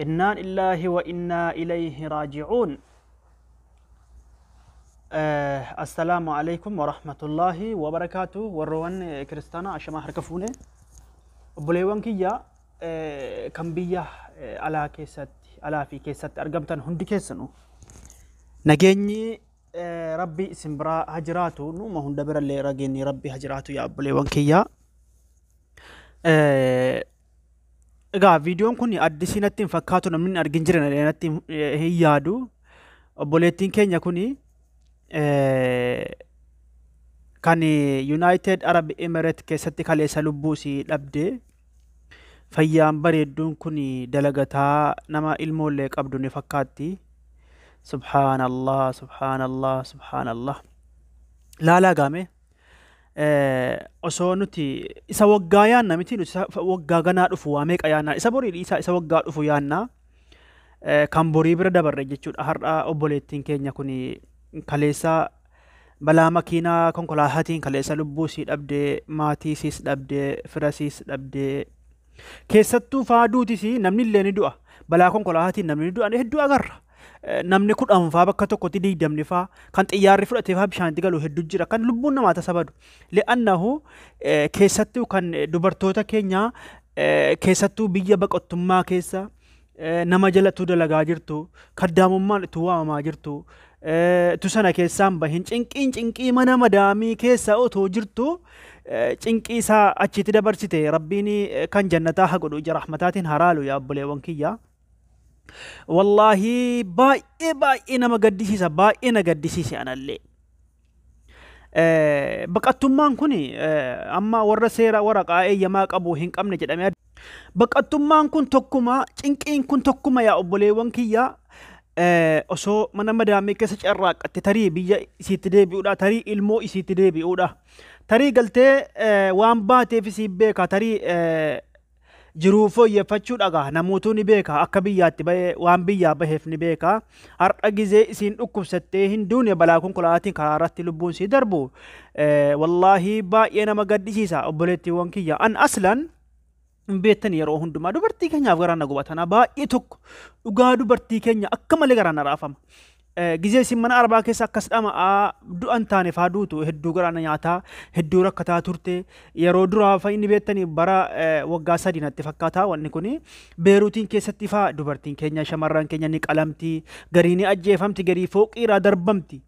Innaa lillaahi wa innaa ilayhi raaji'uun. Assalaamu alaikum wa rahmatullaahi wa barakaatu. Warroowwan kiristaanaa ashamaa harka fuune. Obboleewwan kiyya kan biyya alaa keessatti alaa fi keessatti argamtan hundi keessanuu nageenyi Rabbi isin biraa haa jiraatu. Nuuma hunda birallee nageenyi Rabbi haa jiraatu yaa obboleewwan kiyya. Egaa viidiyoon kun addisii natti hin fakkaatu, namni hin argin jiran natti hin yaadu. Obboleettiin keenya kun kan United Arab Emirates keessatti kaleessa lubbuu isii dhabde. Fayyaan bareedduun kun dalagataa nama ilmoollee qabdu ni fakkaatti. Subhaanallah, subhaanallah, subhaanallah. Laalaa gaame. Osoo nuti isa waggaa yaanna miti, nuti isa waggaa ganaa dhufu waa meeqa yaanna, isa borii dhiisaa, isa waggaa dhufu yaanna, kan borii bira dabarre jechuudha. Har'a obboleettiin keenya kun kaleessa balaa makiinaa konkolaataatiin kaleessa lubbuu isii dhabdee, maatii isiis dhabdee, fira isiis dhabdee, keessattuu faa duutis namni illee ni du'a. Balaa konkolaataatiin namni ni du'a hedduu agarra. Namni 10 faa bakka tokkotti, 20 faa kan xiyyaarri fudhatee faa bishaanitti galu hedduu jira, kan lubbuun namaa tasa badu. Li'annahu keessattuu kan dubartoota keenyaa, keessattuu biyya baqattummaa keessa nama jalatu dalagaa jirtu, kaddaamummaan itti waamamaa jirtu, tu sana keessaan bahin cinqiin cinqii mana madaamii keessa otoo jirtu cinqii isaa achitti dabarsite. Rabbiin kan jannataa haa godhu, ija rahmataatiin haraalu yaa obboleewwan kiyya. Wallaahi baay'ee baay'ee nama gaddisiisa, baay'ee na gaddisiise anallee. Baqattummaan kun amma warra seera waraqaa eeyyamaa qabu hin qabne jedhamee, baqattummaan kun tokkuma, cinqiin kun tokkuma yaa obboleewwan kiyya. Osoo mana madaamii keessa carraaqqatte tarii biyya isiitti deebi'uudha, tarii ilmoo isiitti deebi'uudha, tarii galtee waan baateef isii beeka, tarii jiruu fooyyeffachuu dhagaa namootuu ni beeka, akka biyyaatti bahee waan biyyaa baheef ni beeka. Har'a gizee isiin dhukkubsattee hin duune balaa konkolaatiin karaa irratti lubbuun sii darbu, wallaahi baay'ee nama gaddisiisa obboleettiiwwan kiyya. An aslan hin beektan, yeroo hundumaa dubartii keenyaaf garaan na gubatana baay'ee tokko, dhugaa dubartii keenya akka malee garaan na raafama. Gizee isin mana arbaa keessa akkas dhama'aa du'an taane faa duutu hedduu garaan na nyaataa, hedduu rakkataa turte. Yeroo duraa fa inni beektanii bara waggaa 3 natti fakkaata wanni kuni, Beeruutiin keessatti faa dubartiin keenya, shamarran keenya ni qalamti, garii ni ajjeefamti, garii fooqiirraa darbamti.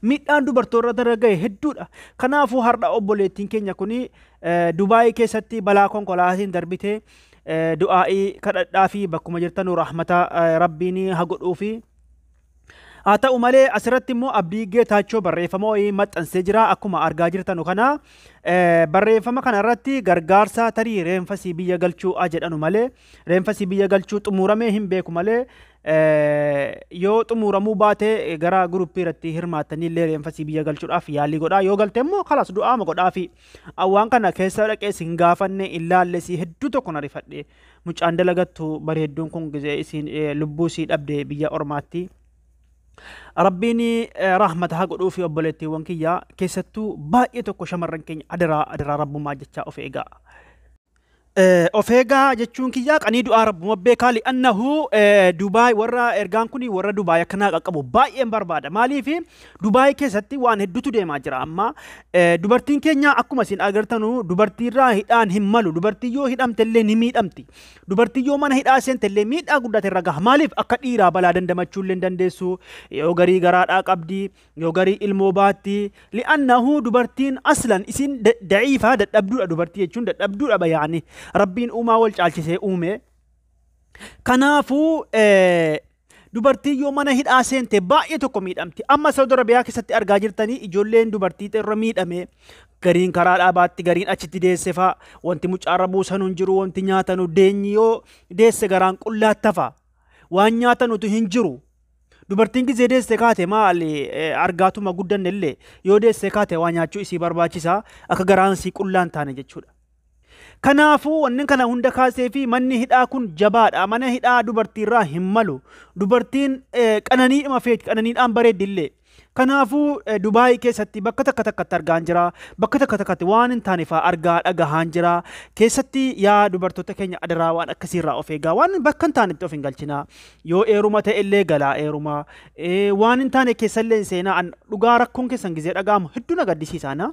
Miidhaan dubartoota irra gahe hedduudha. Kanaafuu har'a obboleettiin keenya kuni Dubaayii keessatti balaa konkolaatiin darbite. Du'aa'ii kadhadhaa fi bakkuma jirtanu rahmata Rabbiin haa godhuufi. Haa ta'u malee asirratti immoo Abdii Geetaachoo barreeffama wayii maxxansee jira akkuma argaa jirtanu kana. Barreeffama kana irratti gargaarsa tarii reenfasii biyya galchuu a jedhanu malee, reenfasii biyya galchuu xumuramee hin beeku malee, yoo xumuramuu baate gara guruppii irratti hirmaattanii illee reenfasii biyya galchuudhaaf yaalii godhaa. Yoo galte immoo kalaas du'aama godhaafi. Waan kana keessa dhaqee sin gaafanne hin laallesii, hedduu tokko na rifadhe. Mucaan dalagattu bareedduun kun gizee isiin lubbuu isii dhabde biyya ormaatti. Rabbiin rahmata haa godhuufi obboleettiiwwan kiyya, keessattuu baay'ee tokko shamarran keenya adaraa adaraa rabbumaa jechaa of eegaa. Of eegaa jechuun kiyyaa qanii du'aa rabbuma beekaa. Li'annahu Dubaay warra ergaan kun warra Dubaay akkanaa qaqqabu baay'een barbaada. Maaliif Dubaay keessatti waan hedduutu deemaa jira amma. Dubartiin keenya akkuma isin agartanu dubartiirraa hidhaan hin malu. Dubartiin yoo hidhamte illee ni miidhamti. Dubartiin yoo mana hidhaa seente illee miidhaa guddaate irra gaha. Maaliif akka dhiiraa balaa dandamachuu illee hin dandeessu. Yoo garii garaadhaa qabdi, yoo garii ilmoo baatti. Li'annahu dubartiin aslan isin daciifaa, dadhabduudha, dubartii jechuun dadhabduudha bayaani. Rabbiin uumaa wal caalchisee uume. Kanaafuu dubartiin yoo mana hidhaa seente baay'ee tokko miidhamti. Amma Saudi Arabiyaa keessatti argaa jirtanii ijoolleen dubartii irra miidhame, gariin karaa dhaabaatti, gariin achitti deesse fa'a, wanti mucaarra buusanu hin jiru, wanti nyaatanu, deenyi yoo deesse garaan qullaatti hafa, waan nyaatanutu hin jiru. Dubartiin gizee deesse kaate maali argaatuma guddanne illee yoo deesse kaate waa nyaachuu isii barbaachisa, akka garaan isii qullaan taane jechuudha. Kanaafuu wanni kana hunda kaasee fi manni hidhaa kun jabaadha. Mana hidhaa dubartiirraa hin malu. Dubartiin qananiidhuma feeti, qananiidhaan bareeddi illee. Kanaafuu Dubaayii keessatti bakka takka takkatti argaan jira. Bakka takka takkatti waan hin taane fa'aa argaa dhagahaan jira. Keessatti yaa dubartoota keenya adaraa waan akkasiirraa of eegaa. Waan bakka hin taanetti of hin galchinaa. Yoo eeruma ta'e illee galaa eeruma. Waan hin taane keessallee hin seenaa. Dhugaa rakkoon keessan gizee dhaga'amu hedduu na gaddisiisa na.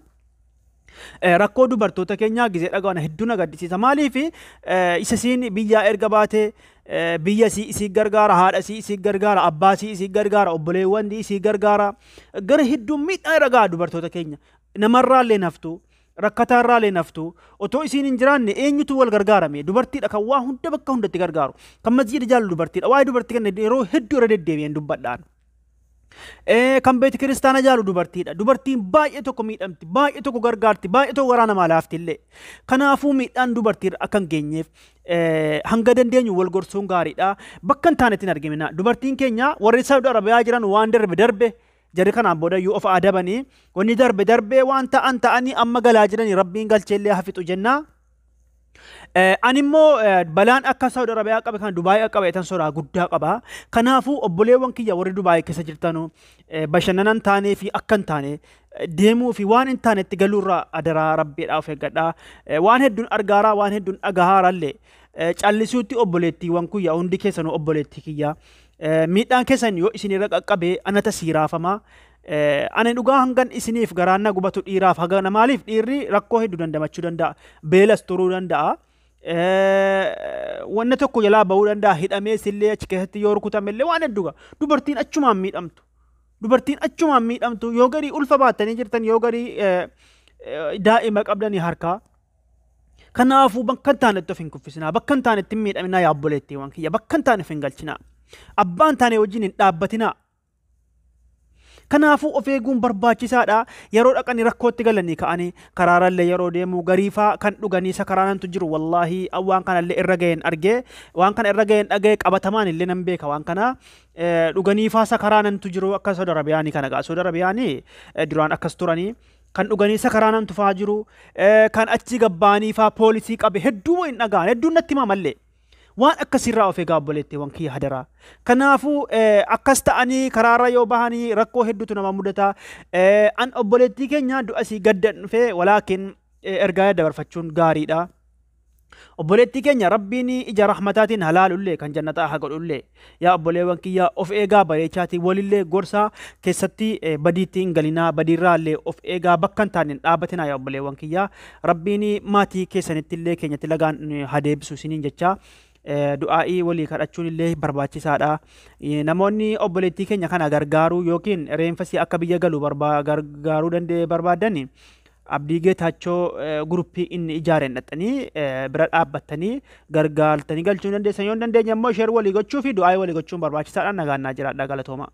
Rakkoo dubartoota keenyaa gizee dhaga'an hedduu na gaddisiisa. Maaliif isa siin biyyaa erga baatee biyya isii isii gargaara, haadha isii isii gargaara, abbaa isii isii gargaara, obboleewwan isii gargaara. Gara hedduun miidhaa irra ga'a dubartoota keenya. Namarraallee naftu, rakkataarraallee naftu. Otoo isiin hin jiraanne eenyutu wal gargaarame? Dubartiidha kan waa hunda bakka hundatti gargaaru. Kan masjiida jaallu dubartiidha. Waa'ee dubartii kana yeroo hedduu irra deddeebi'een dubbadhaan. Kan beeti kiristaana jaalu dubartiidha. Dubartiin baay'ee tokko miidhamti, baay'ee tokko gargaarti, baay'ee tokko garaa namaa laafti illee. Kanaafuu miidhaan dubartiirra akka hin geenyeef hanga dandeenyu wal gorsuun gaariidha. Bakka hin taanetti hin argamina. Dubartiin keenya warri Saudi Arabiyaa jiran waan darbe darbe jarri kanaan booda iyyuu of adabanii wanni darbe darbe waan ta'an ta'anii amma galaa jiranii Rabbiin galcheellee hafixu jennaa. Ani immoo balaan akka Saudi Arabiyaa qabe kana Dubaayii akka qabe tan sodaa guddaa qaba. Kanaafuu obboleewwan kiyya warri Dubaayii keessa jirtanu bashannana hin taanee fi akka hin taane deemuu fi waan hin taanetti galuurraa adaraa Rabbiidhaa of eeggadhaa. Waan hedduun argaaraa waan hedduun dhagahaarallee callisuutti obboleettiiwwan kiyya hundi keessanuu obboleettii kiyya. Miidhaan keessan yoo isinirra qaqqabe anata siiraafama. Ani dhugaa hangan isiniif garaan na gubatu dhiiraaf haga maaliif dhiirri rakkoo hedduu dandamachuu danda'a. Beelas turuu danda'a. Wanna tokko jalaa bahuu danda'a. Hidhamees illee achi keessatti yoo rukutame illee waan hedduu ga'a. Dubartiin achumaan miidhamtu. Dubartiin achumaan miidhamtu yoo garii ulfa baattanii jirtan yoo garii daa'ima qabdanii harkaa. Kanaafuu bakka hin taanetti of hin kuffisinaa. Bakka hin taanetti hin miidhaminaa yaa obboleettiiwwan kiyya. Bakka hin taane of hin galchinaa. Abbaan taane wajjin hin dhaabbatinaa. Kanaafuu of eeguun barbaachisaadha. Yeroo dhaqanii rakkootti galanii ka'anii karaarallee yeroo deemu gariifaa kan dhuganii sakaraanantu jiru. Wallaahi waan kanallee irra ga'een argee waan kana irra ga'een dhaga'e qabatamaan illee nan beeka waan kana dhuganiifaa sakaraanantu jiru akka Saudi Arabiyaanii kana ga'a. Saudi Arabiyaanii duraan akkas turanii kan dhuganii sakaraanantu faa jiru kan achi gabbaanii faa poolisii qabe hedduu hin dhaga'an hedduun natti hima mallee. Waan akkasirraa of eegaa obboleettiiwwan kiyya hadaraa. Kanaafuu akkas ta'anii karaarra yoo bahanii rakkoo hedduutu nama mudata. An obboleettii keenya du'a isii gaddan dhufee walaakin ergaa dabarfachuun gaariidha. Obboleettii keenya Rabbiin ija rahmataatiin halaalullee kan jannataa haa godhullee. Yaa obboleewwan kiyya of eegaa bareechaatii walillee gorsaa keessatti badiitti hin galinaa badiirraallee of eegaa bakka hin taane hin dhaabatinaa yaa obboleewwan kiyya. Rabbiin maatii keessanitti illee keenyatti lagaan haa deebisu isiniin jechaa. Du'aa'ii walii kadhachuun illee barbaachisaadha. Namoonni obboleettii keenya kana gargaaruu yookiin reenfasii akka biyya galu gargaaruu danda'e barbaadan Abdii Geetaachoo guruppii inni ijaareen dhaqxanii bira dhaabbattanii gargaartanii galchuu dandeessan. Yoo hin dandeenye immoo sheer walii gochuu fi du'aa'ii walii gochuun barbaachisaadha. Nagaan naa jiraadha galatooma.